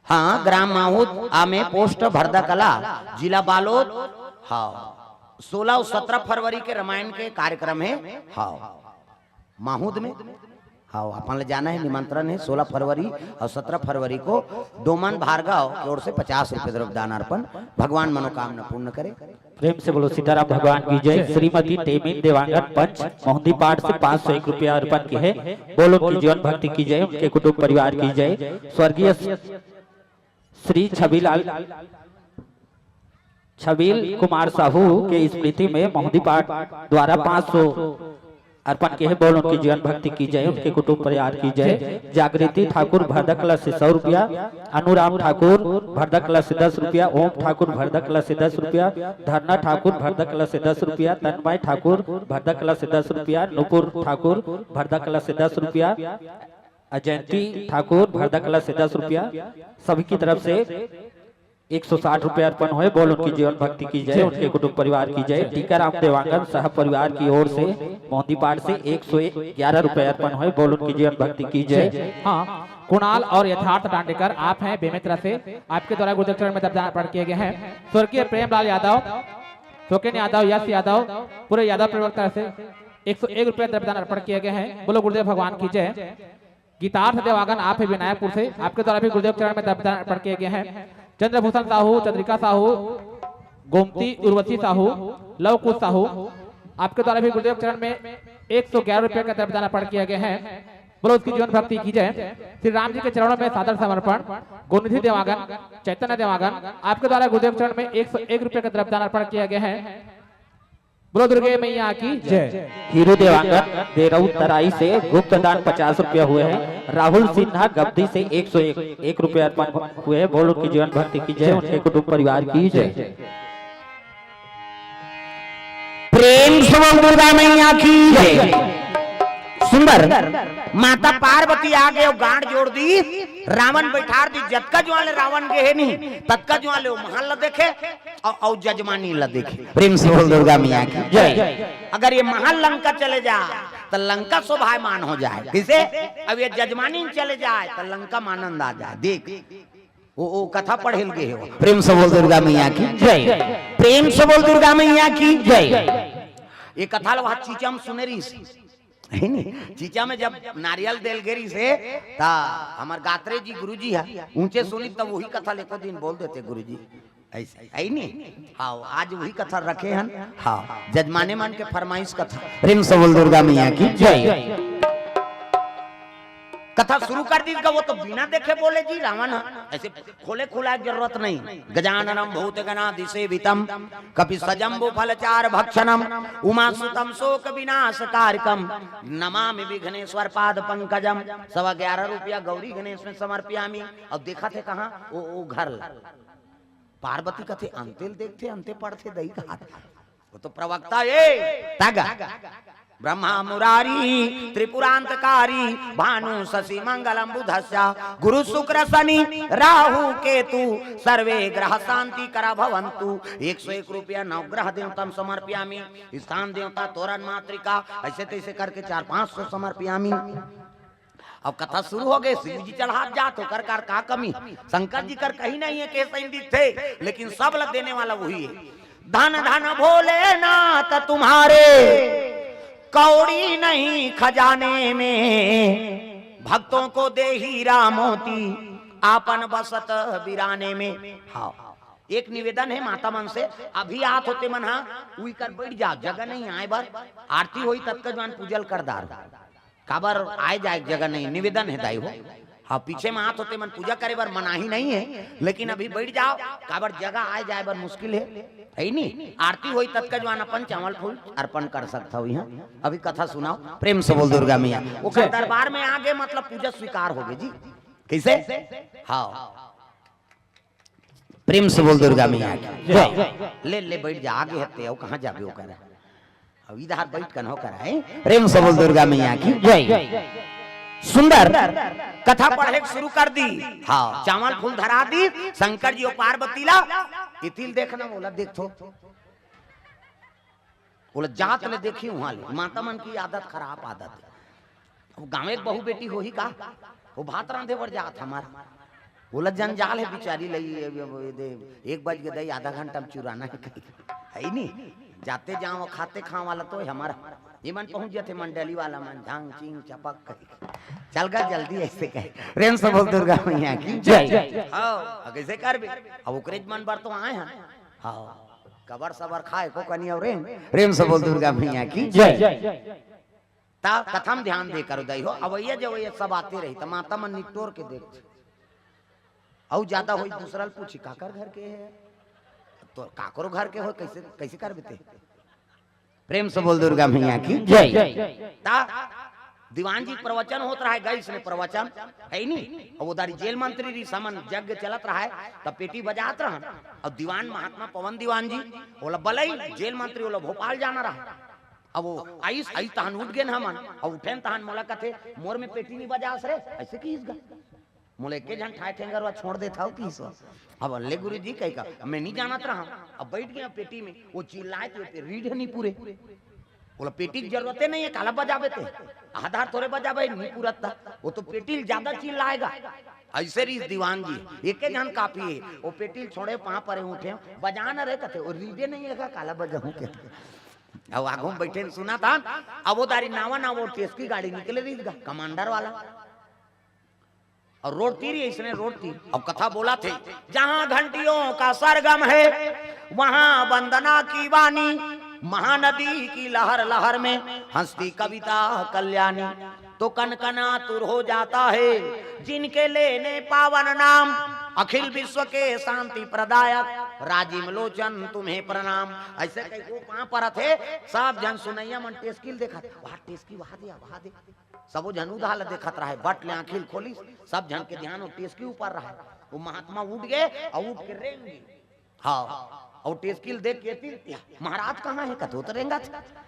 हाँ, ग्राम माहूद, आमे पोस्ट भरदा कला, जिला बालोद। हाँ, सोलह और सत्रह फरवरी के रामायण के कार्यक्रम हे। हाँ, माहूद में। हाँ, अपन ले जाना हे, निमंत्रण हे सोलह फरवरी और सत्रह फरवरी को। डोमन भार्गव की ओर से पचास रुपये द्रव्य दान अर्पण। भगवान मनोकामना पूर्ण करे। प्रेम से बोलो सीताराम भगवान की जय। श्रीमती टेमिन देवांगन पंच मोहंदी पाठ से पाँच सौ एक रुपया अर्पण किए हे। बोलो उनकी जीवन भक्ति की जय, उनके कुटुंब परिवार की जय। स्वर्गीय श्री छबीलाल, छबील कुमार साहू के स्मृति में मोहंदी पाठ द्वारा पाँच सौ अर्पण किए हे। बोल उनकी जीवन भक्ति की जय, उनके कुटुंब परिवार की जय। जागृति ठाकुर भरदा कला से सौ रुपया, अनुराम ठाकुर भरदा कला से दस रुपया, ओम ठाकुर भरदा कला से दस रुपया, धरना ठाकुर भरदा कला से दस रुपया, तन्मय ठाकुर भरदा कला से दस रुपया, नुपुर ठाकुर भरदा कला से दस रुपया, अजयंती ठाकुर भरदा कला से दस रुपया। सभी की तरफ से एक सौ साठ रुपया अर्पण होए। बोल उनकी जीवन भक्ति की जय, उनके कुटुंब परिवार की जय। टीकाराम देवांगन सह परिवार की ओर से मोहंदी पाठ से एक सौ ग्यारह रुपया अर्पण होए। बोल उनकी जीवन भक्ति की जय। हाँ, कुणाल और यथार्थ दांडेकर, आप हैं बेमेतरा से, आपके द्वारा गुरुदेव चरण में दर्पदान अर्पण किए गए हैं। स्वर्गीय प्रेमलाल यादव, शोकेन यादव, यश यादव, पूरे यादव परिवार की तरफ से एक सौ एक रुपया दर्पदान अर्पण किए गए हैं। बोलो गुरुदेव भगवान की जय। गीतार्थ देवांगन, आप है विनायकपुर से, आपके द्वारा भी गुरुदेव चरण में दर्पदान अर्पण किए गए हैं। चंद्रभूषण साहू, चंद्रिका साहू, गोमती उर्वशी साहू, लव कुश साहू, आपके द्वारा भी गुरुदेव चरण में एक सौ ग्यारह रुपये का दर्पदान अर्पण किया गया है। बोलो उसकी जीवन भक्ति की जय। श्री राम जी के चरणों में सादर समर्पण। गोनिधि देवांगन, चैतन्य देवांगन, आपके द्वारा गुरुदेव चरण में एक सौ एक रुपये का दर्पदान अर्पण किया गया है। बोलो दुर्गे मैया की जय। हीरू देवांगन देरऊ तराई से गुप्त दान पचास रुपया हुए हैं। राहुल सिन्हा गब्दी से एक सौ एक रुपया अर्पण हुए हैं। बोल उनकी जीवन भक्ति की जय, उनके कुटुंब परिवार की जय। प्रेम से बोल दुर्गा मैया की जय। सुंदर माता पार्वती आगे अउ गांठ जोड़ दी, रावण बैठार दी। जतका जुआर ले रावण गे हे नहीं, ततका जुआर ले वो महल ला देखे अउ, अउ जजमानी ला देखे। प्रेम से बोल दुर्गा मैया की जय। अगर ये महल लंका चले जा तो लंका शोभायमान हो जाए। किसे? अब ये जजमानी चले जाए तो लंका में आनंद आ जाए। देख, वो, वो कथा पढ़े ल गे हे वो। प्रेम से बोल दुर्गा मैया की जय। प्रेम से बोल दुर्गा मैया की जय। ये कथा ला वहाँ चीचा में सुने रहिस, है नी? चीचा में जब नारियल देल गे रहिस हे, ता हमर गात्रे जी गुरुजी हा, ऊंचे सुनी तब वही कथा ला एको दिन बोल देते गुरुजी। ऐसे, है नी? हाँ, आज वही कथा रखे हन। हाँ, जजमाने मन के फरमाइश कथा। प्रेम से बोल दुर्गा मैया की जय। कथा शुरू कर दी, वो तो बिना देखे बोले जी रावण ह। ऐसे खोले खुलाए के जरूरत नहीं। गजाननम भूत गणादिसेवितम कपि सजम्बु फलचार भक्षणम उमा सुतम शोक विनाश कारकम नमामि विघ्नेश्वर पाद पंकजम। सवा ग्यारह रुपया गौरी गणेश में समर्पयामी। अब देखा थे कहाँ वो, वो घर ला। पार्वती कथे, "अंते ल देखथे, अंते पढ़थे, दई कहात।" वो तो प्रवक्ता ए, तग। "ब्रह्मा मुरारी त्रिपुरांतकारी भानु शशि मंगलम बुधस्या गुरु शुक्र शनि राहु केतु सर्वे ग्रह शांति करा भवंतु।" एक सौ एक रुपया नवग्रह देवतम समर्पयामी। स्थान देवता तोरण मातृका, ऐसे तैसे करके चार पाँच सौ समर्पयामी। अब कथा शुरू हो गए, शिव जी चढ़ात जात, ओकर कर का कमी? शंकर जी कर कहीं नहीं है, कैसे ही दिखते, लेकिन सब ला देने वाला वही है। "धन धन भोलेनाथ तुम्हारे, कौड़ी नहीं खजाने में, भक्तों को देही रामोती आपन बसत बिराने में। हाँ, एक निवेदन हे माता मन से, अभी आत होते मन हा उई कर बैठ जाव, जगह नहीं आए बर, आरती होई ततका जुवार पूजल कर डार, काबर आए जाए जगह नहीं, निवेदन हे दाई हो। हाँ, पीछे में आत होते मन पूजा करे बर मनाही नहीं हे, लेकिन अभी बैठ जाव, काबर जगह आए जाए बर मुश्किल हे, हे नी? आरती होई ततका जुवार अपन चावल फूल अर्पण कर सकत हव। यहाँ अभी कथा सुनाव, प्रेम से बोल दुर्गा मैया। ओकर दरबार में आगे मतलब पूजा स्वीकार होगे जी। कैसे? हाँ, प्रेम से बोल दुर्गा मैया की। जय। ले ले बैठ जा, आगे हते, अउ कहाँ जाबे ओकर? अब इधर बैठ कन हो कर है। प्रेम से बोल दुर्गा मैया की। जय। सुंदर कथा पढ़े के शुरू कर दी। हाँ, चावल फूल धरा दी। शंकर जी अउ पार्वती ला इतिल देखना, बोला देख तो, बोला जात ले देखी वहां ले, माता मन की आदत खराब आदत हे। अब गाँवे के बहू बेटी होही का, वो भात रांधे बर जात हमार, बोला जंजाल हे बिचारी लई, ये, ये, ये दे, एक बज के दई, आधा घंटा में चुराना हे कही, हे नी? जाते जाव खाते खाव वाला तो हे हमार। ये मन पहुंच जाते मंडली वाला मन, झांग चिंग चपक कही, चल गा जल्दी, ऐसे कहे। प्रेम से बोल दुर्गा मैया की। जय। हाँ, अब कैसे करबे? अब ओकरे मन बर तो आए हैं। हाँ, कबर सबर खाए को कनी और रे। प्रेम से बोल दुर्गा मैया की। जय। ता कथा म ध्यान दे करो दाई हो, अवैया जवैया सब आते रही, त माता मन निटोर के देख, अउ ज्यादा होई दूसरा ल पूछी, काकर घर के हे? तो काकरो घर के हो, कैसे, कैसे कर बेते? प्रेम से बोल दुर्गा मैया की। जय। ता दीवान जी प्रवचन होत रहा हे, गई इसने प्रवचन, हे नी? अउ उधारी जेल मंत्री री समन यज्ञ चलत रहा हे, त पेटी बजात रहा, अउ दीवान महात्मा पवन दीवान जी, ओला बलई जेल मंत्री, ओला भोपाल जाना रहा। अब वो आइस, आइस तहन उठ गेन हमन, अउ उठेन तहन मोला कथे, "मोर में पेटी नी बजास रे," ऐसे किहिस गा। मोला एके झन ठाय ठेंगर वा छोड़ देत हव किहिस वा। अब ले गुरुजी कहि का, अब मैं नी जानत रहा, अब बैठ गेंव पेटी में, वो चिल्लाए तो पे रीढ़ नी पूरे। बोला, "पेटी की जरूरते नहीं है, काला बजाबे ते? आधार थोड़े बजाबे, नी पूरत था। वो तो पेटी ल ज्यादा चिल्लाएगा।" ऐसे रहिस दीवान जी, एके झन काफी हे, वो पेटी ल छोड़े, पाँव परे उठे, "बजा न रे," कथे, "वो रीढ़े नहीं है का, काला बजाहूं के?" अब आगू में बैठे न सुनत हन, अब वो दारी नावा नावा वो टेस्की गाड़ी निकले रहिस गा, कमांडर वाला। अउ रोड तीर ही, इसने रोड तीर। अउ कथा बोलथे, "जहाँ घंटियों का सरगम है, वहाँ वंदना की वाणी, महानदी की लहर लहर में हंसती कविता कल्याणी। तो कनकनातुर हो जाता है, जिनके लेने पावन नाम, अखिल विश्व के शांति प्रदायक, राजीव लोचन तुम्हें प्रणाम।" ऐसे कहिके वो पाँव परत हे, सब झन सुनइया मन टेस्की ल देखत, "वहाँ टेस्की, वहाँ दे, वहाँ दे।" सबो झन उधार ल देखत रहे, बट ले आँखी ल खोलिस, सब झन के ध्यान वो टेस्की ऊपर रहे। वो महात्मा उठ गे अउ उठ के रेंग गे। हाँ, अउ टेस्की ल देख के तिल, "महाराज कहाँ हे?" कथे, "वो तो रेंगत हे।"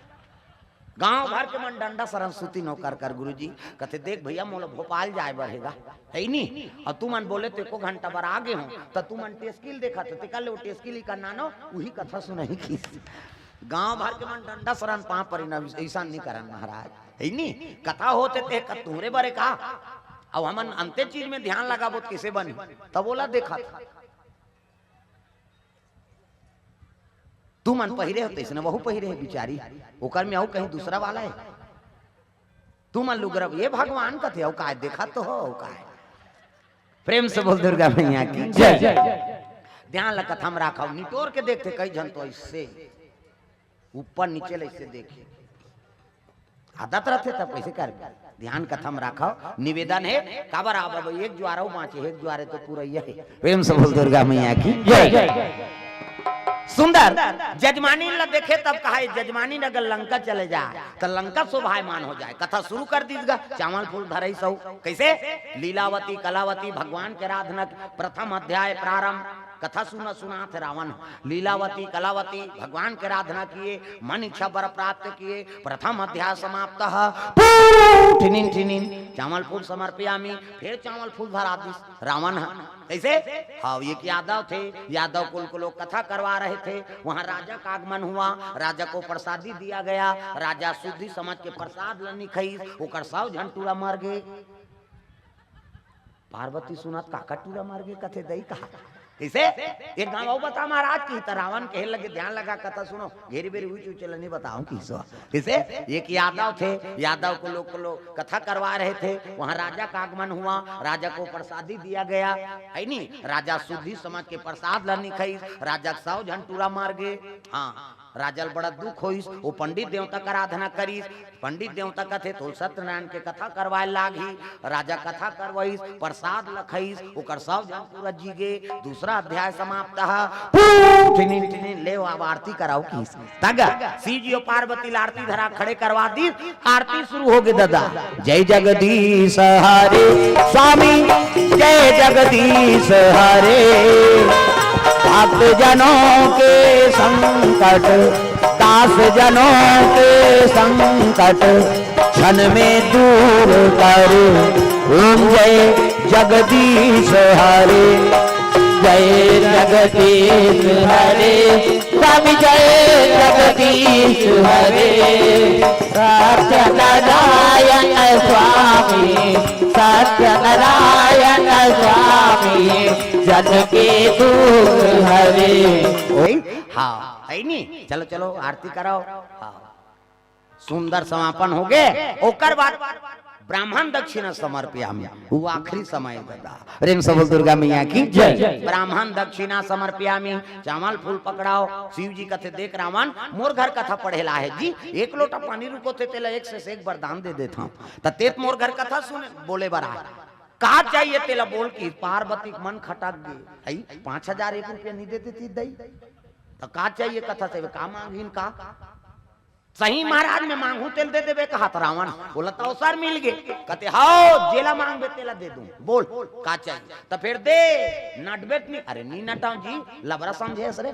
गांव भर के मन डंडा सरन सुतिन हो कर कर गुरुजी। कथे, "देख भैया, मोला भोपाल जाए बर हे गा, हे नी? अउ तुमन बोले तो एको घंटा बर आ गे हों, त तुमन टेस्की ल देखत हो, तेकर ले वो टेस्की ल ही कर नानो, उही कथा सुनही किहिस।" गांव भर के मन डंडा सरन पाँव परिन, "अइसन नी करन महाराज।" हे नी? कथा होत हे ते कत तुहरे बरे का? अउ हमन अंते चीज में ध्यान लगाबो त कइसे बनही? तब ओला देखत। तुमन पहिरे हो तइसने वहू पहिरे हे बिचारी, ओकर में अउ कहीं दूसरा वाला हे। तुमन लुगरा, "ये भगवान कथे, अउ काय देखत तो हो, अउ काय?" प्रेम से बोल दुर्गा मैया की जय। ध्यान ल कथा म राखव, निटोर के देखथे कई झन तो ऐसे ऊपर नीचे ले ऐसे देखे। आदत रथे तब कैसे कर ध्यान कथा म राखव। निवेदन हे, काबर आब एक जुवार अउ बाँचे, एक जुवार हे तो पूरा ये हे। प्रेम से बोल दुर्गा मैया की जय। सुंदर जजमानी ल देखे तब कहा, "जजमानी अगर लंका चले जाए तो लंका शोभायमान हो जाए।" कथा शुरू कर दीस गा, चावल फूल धरई सौ। कैसे? लीलावती कलावती भगवान के आराधना, प्रथम अध्याय प्रारंभ। कथा सुना सुनात हे रावण। लीलावती कलावती भगवान के आराधना किए, मन इच्छा वर प्राप्त किए, प्रथम अध्याय समाप्त। पू, ठिनिन ठिनिन चावल फूल समर्पयामी, फिर चावल फूल धरा दिस रावण ह। कैसे? हाँ, एक यादव थे, यादव कुल को लोग कथा करवा रहे थे, वहाँ राजा का आगमन हुआ, राजा को प्रसादी दिया गया, राजा शुद्धि समझ के प्रसाद ल नी खईस, ओकर सौ झन टूरा मर गे। पार्वती सुनत, "काकर टूरा मर गे?" कथे, "दई कहा।" कइसे? एक गांव अउ बता महाराज, कि त रावण कहे लगे, ध्यान लगा कथा सुनो, घेरी बेरी उच उच ल नहीं बताऊं किसो। कइसे? एक यादव थे, यादव को लोग, को लोग कथा करवा रहे थे, वहां राजा का आगमन हुआ, राजा को प्रसादी दिया गया, है नी? राजा शुद्धि समझ के प्रसाद ल नहीं खाइस, राजा के सौ झन टूरा मार गे। हाँ, राजा ल बड़ा दुख होइस, वो पंडित देवता का आराधना करिस। पंडित देवता कथे, "तोल सत्यनारायण के कथा करवाए लागही।" राजा कथा करवाइस, प्रसाद ल खाइस, ओकर सौ झन टूरा जी गे। दूसरा अध्याय समाप्त ह। पू, ठिनिन, ठिनिन, ले अब आरती कराओ किस। तग शिव जी अउ पार्वती ल आरती धरा खड़े करवा दिस, आरती शुरू हो गे ददा। जय जगदीश हरे स्वामी, जय जगदीश हरे। भक्त जनों के संकट, दास जनों के संकट, क्षण में दूर कर। ओम जय जगदीश हरे, जय जगदीश हरे, स्वामी जय जगदीश हरे। सत्यनारायण स्वामी, सत्यनारायण स्वामी, जन के दुख हरे। ओए, हाँ, है नी? चलो, चलो, आरती कराओ। हाँ। सुंदर समापन हो गे। ओकर बाद ब्राह्मण दक्षिणा समर्पयामि, वो आखिरी समय बता। प्रेम से बोल दुर्गा मैया की जय। ब्राह्मण दक्षिणा समर्पयामि, चावल फूल पकड़ाओ। शिव जी कथे, "देख रावण, मोर घर कथा पढ़े ला हे जी, एक लोटा पानी रुको थे, तेला एक से एक वरदान दे देत हूँ, त तेत मोर घर कथा सुने बोले बर आए। का चाहिए तेला बोल।" कि पार्वती के मन खटक गे, "हई, पाँच हजार एक रुपया नहीं देते थी दई, त का चाहिए कथा से, का मांगिन का?" "सही महाराज, मैं मांगू तेल दे देबे," कहा त रावण। बोला, "त अवसर मिल गे।" कथे, "हाओ, जेला मांगबे तेला दे दूं, बोल का चाहिए?" त फेर दे, नटबे त नहीं। "अरे नी नटाओ जी, लबरा समझे हस रे।"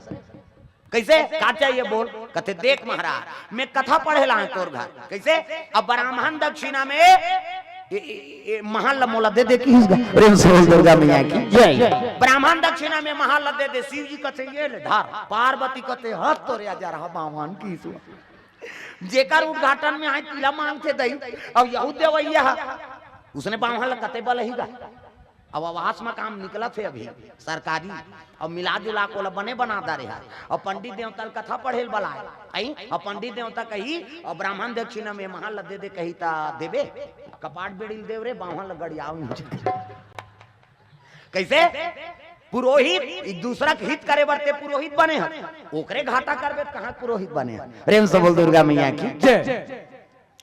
"कइसे? का चाहिए बोल?" कथे, "देख महाराज, मैं कथा पढ़े ला हूं तोर घर।" "कइसे?" "अब ब्राह्मण दक्षिणा में ए, ए, ए, महल ला मोला दे दे।" कि प्रेम से बोल दुर्गा मैया की जय। "ब्राह्मण दक्षिणा में महल ला दे दे।" शिव जी कथे, "ये ले धर।" पार्वती कथे, "हत तोरे अजर हा बामन की सुआ।" जेकर उद्घाटन में आए, तिला मांगथे दई, अउ यहू देवइया ह। उसने बाम्हन ल कते बलही गा। अब आवास म काम निकलत हे अभी सरकारी, अउ मिला जुला के ओला बने बना डारे हे। अउ पंडित देवता ल कथा पढ़े ल बलाए, अई, अउ पंडित देवता कही, "अउ ब्राह्मण दक्षिणा में महल ल दे दे," कही, "त देबे?" कपाट बेड़ी ल देव रे, बाम्हन ल गड़ियाव नहीं। कइसे? पुरोहित, एक दूसरा के हित करे बर ते पुरोहित बने ह, ओकरे घाटा करबे त कहाँ पुरोहित बने ह? प्रेम से बोल दुर्गा मैया की जय।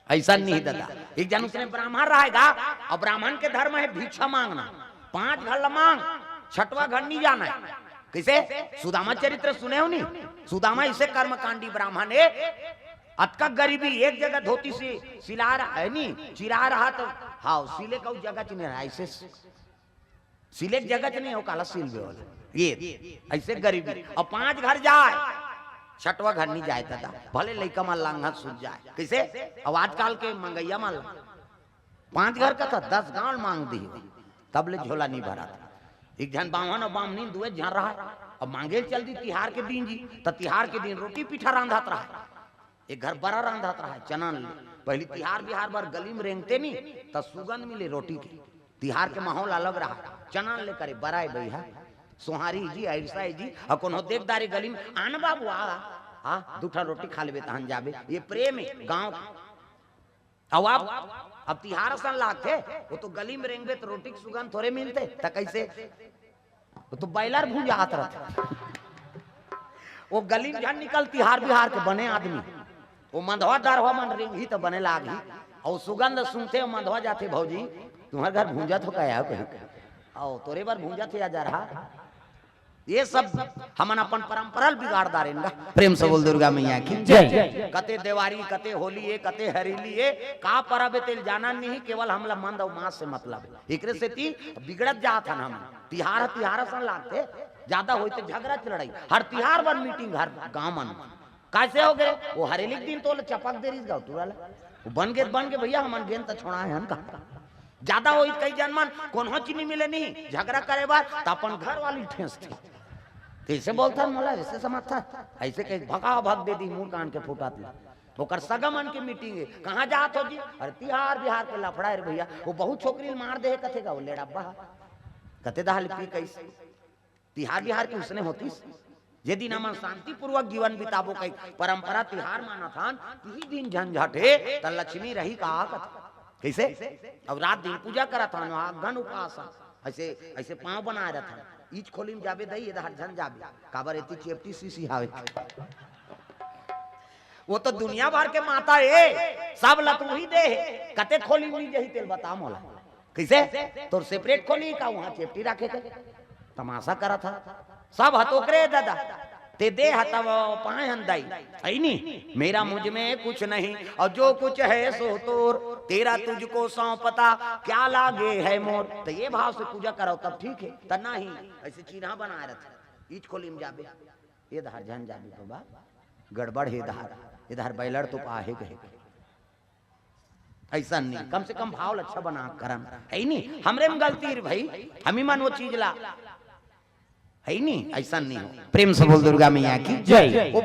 अइसन नहीं ददा। एक झन उसने ब्राह्मण रहे गा, अउ ब्राह्मण के धर्म हे भिक्षा मांगना। पांच घर ल मांग, छठवा घर नहीं जाना हे। कइसे? सुदामा चरित्र सुने हो नी? सुदामा अइसे कर्मकांडी ब्राह्मण हे, अतका गरीबी, एक जगह धोती से सिला रहा हे नी, चिरा रहा त, हाँ, सिले का जगह च नहीं रहा, अइसे सिले के जगह च नहीं हो, काला सिलबे वाला। ये, अइसे गरीबी। अउ पांच घर जाए, छठवा घर नहीं जाए ददा। भले लइका मन लांघत सुत जाए। कइसे? अउ आजकल के मंगइया मन ला। पांच घर कथा, दस गांव मांग दिही, तब ले झोला नहीं भरत। एक झन बाम्हन अउ बाम्हनिन दुए झन रहा, अउ मांगे ल चल दी तिहार के दिन जी, त तिहार के दिन रोटी पीठा रांधत रहा। एक घर बरा रांधत रहा, चना ल। पहली तिहार बिहार बर गली म रेंगते नी, त सुगंध मिले रोटी के। तिहार के माहौल अलग रहा। चना ल लेकर बरा ए बइहा, सोहारी जी, अइरसा जी, अउ कोनो देख डारे गली म, "आन बाबू, आ, आ, दू ठन रोटी खा लेबे, तहन जाबे।" ये प्रेम हे गांव के। अउ अब, अब तिहार असन लागथे, वो तो गली म रेंगबे त रोटी के सुगंध थोरे मिलथे, त कइसे? वो तो बॉयलर भूंजात रथे। वो गली म झन निकल, तिहार बिहार के बने आदमी। वो मंधवा दरवा मन रेंगही त बने लागही। अउ सुगंध सूंघथे, वो मंधवा जाथे, "भौजी, तुम्हर घर भूंजत हो का यार?" कही, "अउ तोरे बर भूंजत हे या जरहा।" ये सब हमन अपन परंपरा ल बिगाड़ डारेन गा। प्रेम से बोल दुर्गा मैया की जय। कते देवारी, कते होली ए, कते हरेली ए, का परब ए तेल जानन नहीं, केवल हमला मंद अउ मांस से मतलब हे। एकरे सेती बिगड़त जात हन हम। तिहार, तिहार असन लागथे, ज्यादा होई त झगड़ा च लड़ाई। हर तिहार बर मीटिंग, हर गांव मन। कइसे हो गे? वो हरेली के दिन तो चपक दे रहिस गा टूरा ला। वो बन गे, बन गे भइया, हमन गेन त छोड़ाए हन का। ज्यादा होई त कई जन मन कोनो च नहीं मिले नहीं, झगड़ा करे बर, त अपन घर वाली ठेंसथे। कइसे बोलथन मोला, अइसे समझथन, अइसे कही भगा भग दे दी, मुंह कान के फूटत ले। ओकर सगा मन के मीटिंग हे, "कहाँ जात हो जी?" "अरे तिहार बिहार के लफड़ा हे रे भइया, वो बहुत छोकरी ल मार दे हे," कथे गा, वो लेड़ाबा ह। कथे दहा ले पी कइसे? तिहार बिहार के उसने होतिस। जे दिन हमन शांतिपूर्वक जीवन बिताबो कही परंपरा तिहार मानत हन, तिही दिन झंझट हे, त लक्ष्मी रही का कथे? कइसे? अब रात दिन पूजा करत हन, वहाँ गन उपास हन, ऐसे, ऐसे पाँव बनाए रहत हन। ईच खोली में जाबे दई, एदहर झन जाबे, काबर एती चेपटी सीसी हावे। वो तो दुनिया भर के माता ए, सब ल तो उही दे हे। कते खोली में जही तेल बता मोला। कइसे? तोर separate खोली का वहाँ चेपटी राखे के? तमाशा करत ह। सब ह तोकरे दादा। ते दे ह तब पाए हन दाई। है नी? मेरा मुझ में कुछ नहीं और जो कुछ है सो तोर। तेरा तुझको सौंपता क्या लागे है मोर। त ये भाव से पूजा करव तब ठीक हे। त नहीं, ऐसे चिन्हा बनाए रहत ह। ईच खोली में जाबे, एदहर झन जाबे बाबा, गड़बड़ हे एदहर, एदहर बैलड़ तो पाहे गए। ऐसा नहीं, कम से कम भाव ल अच्छा बना करन, है नी? हमरे में गलती रे भाई, हमी मन वो चीज ला, है नी? ऐसा नहीं हो। प्रेम से बोल दुर्गा मैया की जय। वो